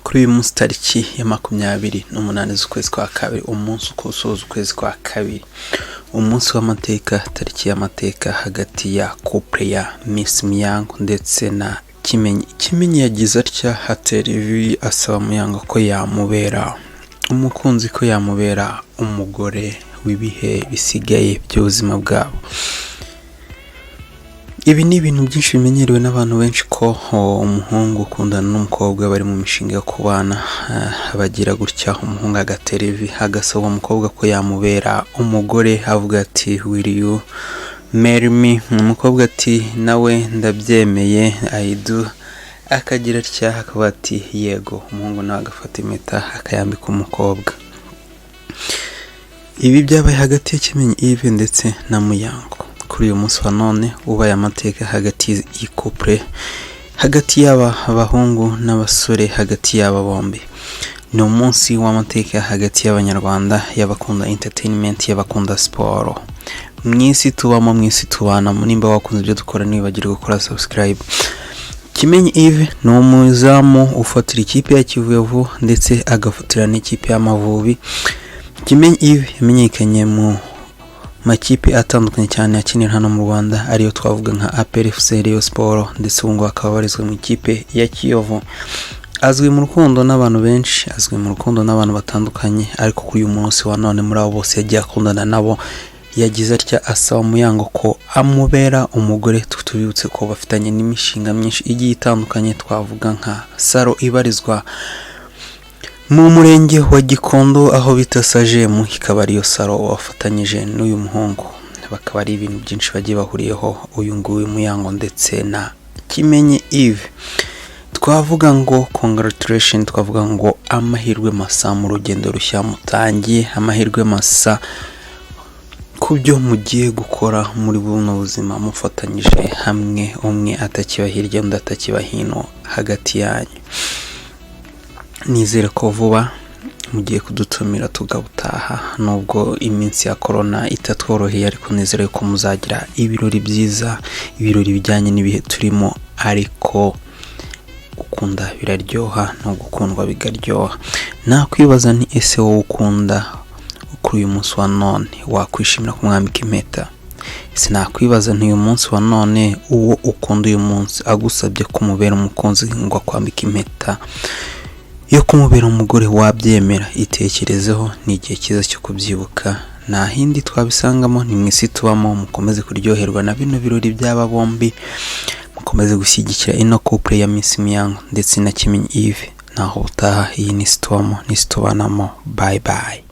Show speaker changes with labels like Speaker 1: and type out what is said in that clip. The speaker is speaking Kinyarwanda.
Speaker 1: Kuri uyu munsi, tariki ya 28 z'ukwezi kwa kabiri, umunsi usoza ukwezi kwa kabiri, umunsi w'amateka, tariki y'amateka hagati ya couple ya Miss Muyango ndetse na Kimenyi. Kimenyi yagize atya atera ivi asaba Muyango ko yamubera umukunzi, ko yamubera umugore w'ibihe bisigaye by'ubuzima bwabo. Ibi ni ibintu byinshi bimenyerewe n'abantu benshi ko umuhungu ukundana n'umukobwa bari mu mishinga yo kubana, bagira gutya umuhungu agatera ivi agasaba umukobwa ko yamubera umugore, avuga ati: "Will you marry me?" Umukobwa ati nawe: "Ndabyemeye, I do." Akagira atya akavuga ati: "Yego." Umuhungu nawe agafata impeta akayambika umukobwa. Ibi byabaye hagati ya Kimenyi Yves ndetse na Muyango. Kuri uyu munsi wa none ubaye amateka hagati y'iyi couple, hagati y'aba bahungu n'abasore, hagati y'aba bombi. Ni umunsi w'amateka hagati y'Abanyarwanda, y'abakunda entertainment, y'abakunda siporo mu isi tubamo, mu isi tubanamo. Nimba wakunze ibyo dukora, ntiwibagirwe gukora subscribe. Kimenyi Yves ni umuzamu ufatira ikipe ya Kiyovu ndetse agafatira n'ikipe y'Amavubi. Kimenyi Yves yamenyekanye mu makipe atandukanye cyane akinira hano mu Rwanda, ariyo twavuga nka APR FC, Rayon Sport, ndetse ubu ngubu akaba abarizwa mu ikipe ya Kiyovu. Azwi mu rukundo n'abantu benshi, azwi mu rukundo n'abantu batandukanye, ariko kuri uyu munsi wa none muri abo bose yagiye akundana nabo, yagize atya asaba Muyango ko amubera umugore. Tubibutse ko bafitanye n'imishinga myinshi igiye itandukanye, twavuga nka salon ibarizwa mu murenge wa Gikondo aho bita Sajemu, ikaba ariyo salon wafatanyije n'uyu muhungu. Bakaba ari ibintu byinshi bagiye bahuriyeho uyu nguyu Muyango ndetse na Kimenyi Yves. Twavuga ngo congratulation, twavuga ngo amahirwe masa mu rugendo rushya mutangiye, amahirwe masa ku byo mugiye gukora muri buno buzima mufatanyije hamwe, umwe atakiba hirya undi atakiba hino hagati yanyu. Nizere ko vuba mugiye kudutumira tugabutaha, nubwo iminsi ya corona itatworoheye, ariko nizere ko muzagira ibirori byiza, ibirori bijyanye n'ibihe turimo. Ariko gukunda biraryoha, no gukundwa bikaryoha. Nakwibaza nti: ese wowe ukunda kuri uyu munsi wa none wakwishimira kumwambika impeta? Ese nakwibaza nti: uyu munsi wa none uwo ukunda uyu munsi agusabye kumubera umukunzi ngo akwambike impeta yo kumubera umugore, wabyemera? Itekerezeho, ni igihe cyiza cyo kubyibuka. Nta hindi twabisangamo, ni mu isi tubamo. Mukomeze kuryoherwa na bino birori by'aba bombi, mukomeze gushyigikira ino couple ya Miss Muyango ndetse na Kimenyi Yves. Naho utaha, iyi ni isi tubamo, ni isi tubanamo. Bye bye.